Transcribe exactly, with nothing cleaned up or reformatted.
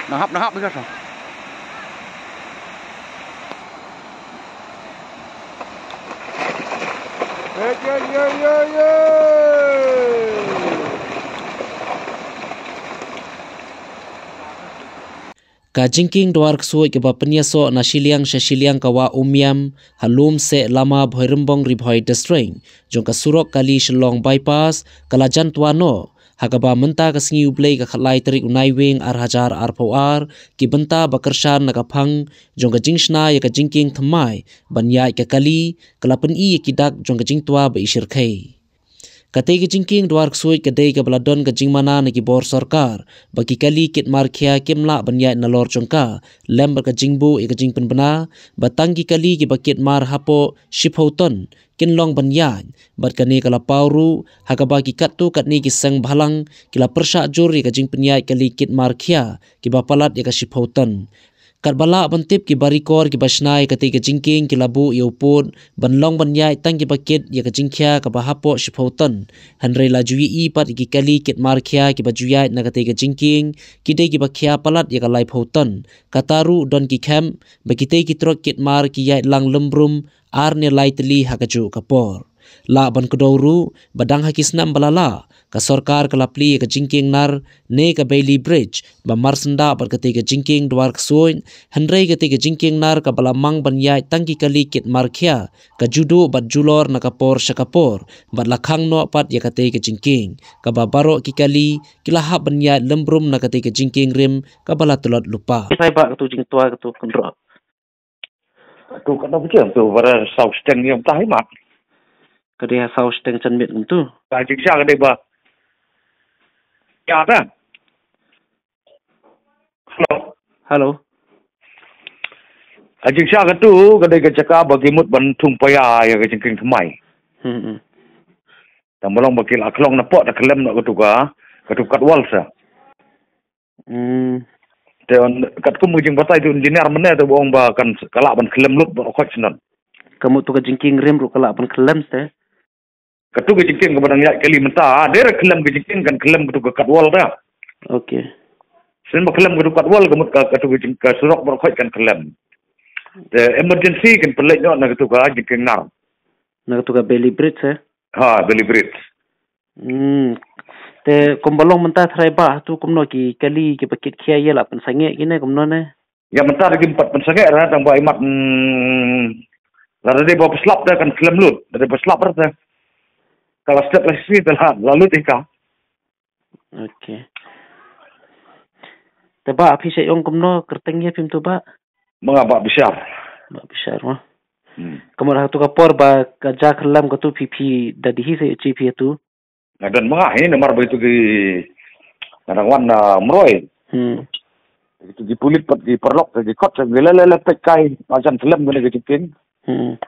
Nahap, nahap, biasa. Ka jingkieng dwar ksuid kaba pynïasoh na shiliang sha shiliang ka Wah Umiam, ha Lumseh Lama, Bhoirymbong, Ri Bhoi District, jong ka surok kali Shillong Bypass, ka la jan twa noh, ha kaba mynta ka sngi U Blei ka khatlai tarik u Naiwieng ar hajar arphew ar, ki bynta ba kyrshan na ka phang jong ka jingshna ïa ka jingkieng thymmai ban ïaid ka kali, ka la pyni ïa ki dak jong ka jingtwa ba ishyrkhei. Katei ka jingkieng dwar ksuid ka dei kaba la don ka jingmana na ki bor sorkar ba ki kali kit mar khia kim lah ban ïaid nalor jong ka, lem bad ka jingbuh ïa ka jingpynbna ba tang ki kali kiba kit mar hapoh shiphew ton kin long ban ïaid, bad kane ka la paw ruh ha kaba ki katto katne ki seng bhalang ki la pyrshah jur ïa ka jingpynïaid kali kit mar khia kiba palat ïa ka shiphew ton. Katba lah ban tip, ki barikor kiba shna ïa katei ka jingkieng ki la buh ïa u pud ban long ban ïaid tang kiba kit ïa ka jingkhia kaba hapoh shiphew ton. Hynrei la ju ïohi pat ïa ki kali kit mar khia kiba ju ïaid na katei ka jingkieng, ki dei kiba khia palat ïa ka laiphew ton. Kata ruh don ki khem ba kitei ki trok kit mar ki ïaid lang lem brum ar ne lai tylli ha kajuh ka por. Lah ban kdew ruh ba dang ha ki snem ba la lah, ka sorkar ka la plie ïa ka jingkieng nar ne ka Bailey Bridge ba marsyndah bad katei ka jingkieng dwar ksuid, hynrei katei ka jingkieng nar kaba la mang ban ïaid tang ki kali kit mar khia, ka ju duh bad julor na ka por sha ka por, bad la khang noh pat ïa katei ka jingkieng, kaba baroh ki kali ki la hap ban ïaid lem brum na katei ka jingkieng rim kaba la tlot lypa. Sai ba katu jingtwa katu kynroh. Katu kata bujang tu, bara saw steng ïa mtah imat. Ka dei ha saw steng jan miet kumtu. Ka jingshah ka dei ba. Ïa ta. Hello. Hello. Ka jingshah katu ka dei ka jaka ba ki mut ban thung paia ïa ka jingkieng thymmai. Hmm, hmm. Tang ba long ba ki la khlong na pok da khlem na katu ka, katu katwal sa. Hmm. Te katkum ka jingbatai tu engineer mynne te ba ong ba kan ka lah ban khlem lut ba khot snon. Ka mut tu ka jingkieng rim ruh ka lah ban khlem te. Katu ka jingkieng kaba dang ïaid kali mynta, dei re khlem ka jingkieng kan khlem katu ka katwal ta. Okay. Sien ba khlem katu katwal ka mut ka katu ka jing ka surok ba khot kan khlem. Te emergency kan pynleit noh na katu ka jingkieng nar. Na katu ka Bailey Bridge eh? Ha, Bailey Bridge. Hmm. Te kumba long mynta trai ba tu kumno ki kali kiba kit khia ïa la pynsangeh kine kumno ne? Ïa mynta da kim pat pynsangeh ra tang ba imat, hmm, la da dei ba slap da kan khlem lut, da dei ba slap ra ta. Ka la step la sni da la, la lut ïa ka. Okay. Te ba phi sha ong kumno kyrteng ïa phim tu ba? Ma nga Bah Bishar. Bah Bishar ma. Hmm. Ka mut ha tu ka por ba ka ja khlem katu phi phi da dei hi sa ïa chi phi tu. Nga don ma nga hi namar ba itu ki nga dang wan na Mroi. Hmm. Itu ki pulit pat ki paralok ki khot ki le le le peit kai ma jan khlem kane ka jingkieng. Hmm.